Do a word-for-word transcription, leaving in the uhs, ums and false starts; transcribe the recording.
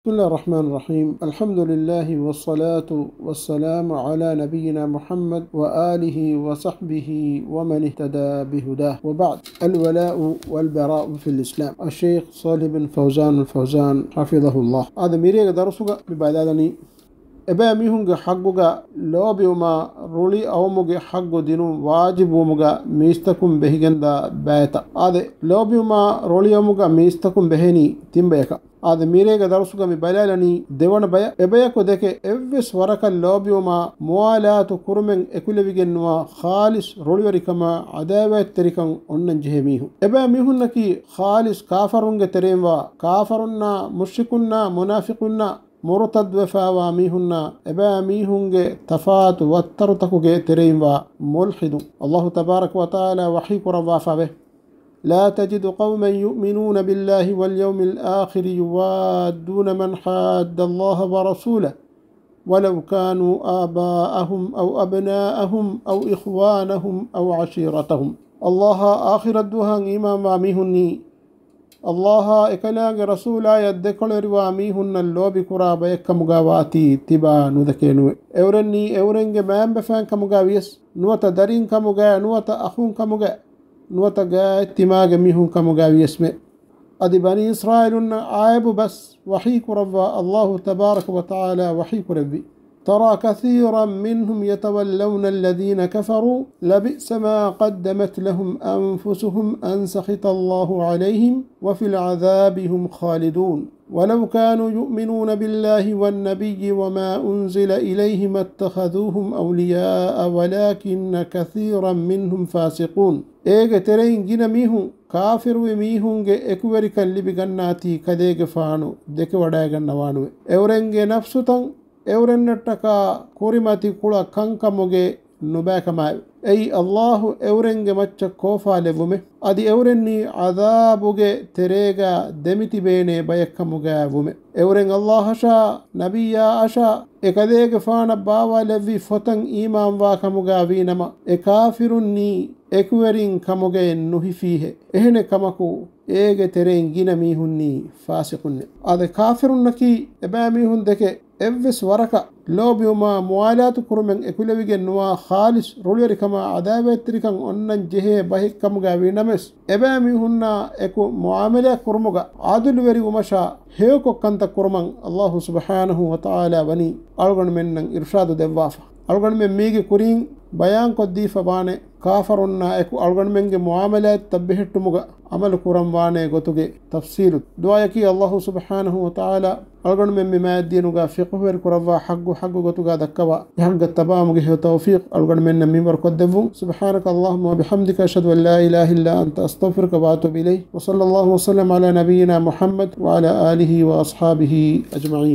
بسم الله الرحمن الرحيم. الحمد لله والصلاة والسلام على نبينا محمد وآله وصحبه ومن اهتدى بهداه. وبعد. الولاء والبراء في الإسلام. الشيخ صالح بن فوزان الفوزان حفظه الله. އާދެ، މިރޭގެ ދަރުސުގަ މި ބަލާލަނީ، އެބައިމީހުންގެ ޙައްޤުގަ ލޯބިވުމާ ރުޅި އައުމުގެ ޙައްޤު ދިނުން ވާޖިބުވުމުގަ މީސްތަކުން ބެހިގެންދާ ބައިތައް. އާދެ، ލޯބިވުމާ ރުޅިއައުމުގަ މީސްތަކުން ބެހެނީ ތިން ބަޔަކަށް. އާދެ، މިރޭގެ ދަރުސުގަ މި ބަލާލަނީ ދެވަނަ ބަޔަށް. އެބަޔަކު ދެކެ އެއްވެސް ވަރަކަށް ލޯބިވުމާ މުވާލާތު ކުރުމެއް އެކުލެވިގެންނުވާ ޚާލިޞް ރުޅިވެރިކަމާ ޢަދާވާތްތެރިކަން އޮންނަން ޖެހޭ މީހުން. އެބައިމީހުންނަކީ ޚާލިޞް ކާފަރުންގެ ތެރެއިންވާ، ކާފަރުންނާ، މުޝްރިކުންނާ، މުނާފިޤުންނާ، މުރުތައްދުވެފާވާ މީހުންނާ، އެބައިމީހުންގެ ތަފާތު ވައްތަރުތަކުގެ ތެރެއިންވާ މުލްޙިދުން. ﷲ ތަބާރަކަ ވަތަޢާލާ ވަޙީ ކުރައްވާފަވޭ، لا تجد قوما يؤمنون بالله واليوم الآخر يوادون من حاد الله ورسوله ولو كانوا آباءهم أو أبناءهم أو إخوانهم أو عشيرتهم. ﷲ އާ އާޚިރަތްދުވަހަށް އީމާންވާ މީހުންނީ، ﷲ އާ އެކަލާނގެ ރަސޫލާޔަށް ދެކޮޅުވެރިވާ މީހުންނަށް ލޯބިކުރާ ބަޔެއްކަމުގަ ވާތީ ތިބާ ނުދެކޭނުވެ. އެއުރެންނީ އެއުރެންގެ މައިންބަފައިންކަމުގަ ވިޔަސް، ނުވަތަ ދަރިންކަމުގަ، ނުވަތަ އަޚުންކަމުގަ، ނުވަތަ ގާތްތިމާގެ މީހުންކަމުގަ ވިޔަސްމެ. އަދި ބަނީ އިސްރާއީލުންނަށް އާއެބު ބަސް ވަޙީ ކުރައްވާ ﷲ ތަބާރަކަ ވަތަޢާލާ ވަޙީ ކުރެއްވި، ترى كثيرا منهم يتولون الذين كفروا لبئس ما قدمت لهم أنفسهم أن سخط الله عليهم وفي العذاب هم خالدون. ولو كانوا يؤمنون بالله والنبي وما أنزل إليه ما اتخذوهم أولياء ولكن كثيرا منهم فاسقون. އޭގެ ތެރެއިން ގިނަ މީހުން ކާފިރުވި މީހުންގެ އެކުވެރިކަން ލިބިގަންނާތީ ކަލޭގެފާނު ދެކެވަޑައިގަންނަވާނުވެ. އެއުރެންގެ ނަފްސުތައް އެއުރެންނަށްޓަކާ ކުރިމަތި ކުޅަ ކަންކަމުގެ ނުބައިކަމާއި. އެއީ ﷲ އެއުރެންގެ މައްޗަށް ކޯފާލެއްވުމެއް. އަދި އެއުރެންނީ ޢަޛާބުގެ ތެރޭގަ ދެމިތިބޭނޭ ބަޔެއްކަމުގަ ވުމެއް. އެއުރެން ﷲ އަށާ، ނަބިއްޔާ އަށާ، އެކަލޭގެފާނަށް ބާވާލެއްވި ފޮތަށް އީމާންވާ ކަމުގަ ވީނަމަ، އެ ކާފިރުންނީ އެކުވެރިން ކަމުގައެއް ނުހިފީހޭ. އެހެނެއް ކަމަކު، އޭގެ ތެރެއިން ގިނަ މީހުންނީ ފާސިޤުންނޭ. އާދެ، ކާފިރުންނަކީ އެބައިމީހުން ދެކެ އެއްވެސް ވަރަކަށް ލޯބިވުމާ މުވާލާތު ކުރުމެއް އެކުލެވިގެން ނުވާ ޚާލިޞް ރުޅިވެރިކަމާ ޢަދާވާތްތެރިކަން އޮންނަން ޖެހޭ ބަހެއް ކަމުގަ ވީނަމަވެސް، އެބައިމީހުންނާ އެކު މުޢާމަލާތް ކުރުމުގަ ޢާދިލުވެރިވުމަށާ ހެޔޮކޮށް ކަންތައް ކުރުމަށް ﷲ ސުބްޙާނަހޫ ވަތަޢާލާ ވަނީ އަޅުގަނޑުމެންނަށް އިރުޝާދު ދެއްވާފަ. އަޅުގަނޑުމެން މީގެ ކުރިން ބަޔާންކޮށްދީފަ ވާނެ، ކާފަރުންނާ އެކު އަޅުގަނޑުމެންގެ މުޢާމަލާތްތައް ބެހެއްޓުމުގަ ޢަމަލު ކުރަން ވާނޭ ގޮތުގެ ތަފްޞީލު. ދުޢާޔަކީ ﷲ ސުބްޙާނަހޫ ވަތަޢާލާ އަޅުގަނޑުމެން މި މާތް ދީނުގަ ފިޤުހުވެރި ކުރައްވާ ޙައްޤު ޙައްޤު ގޮތުގަ ދައްކަވާ، އެ ޙައްޤަށް ތަބާވުމުގެ ހެޔޮ ތައުފީޤު އަޅުގަނޑުމެންނަށް މިންވަރު ކޮށްދެއްވުން. سبحانك اللهم وبحمدك، أشهد أن لا إله إلا أنت، أستغفرك وأتوب إليك. وصلى الله وسلم على نبينا محمد وعلى آله وأصحابه أجمعين.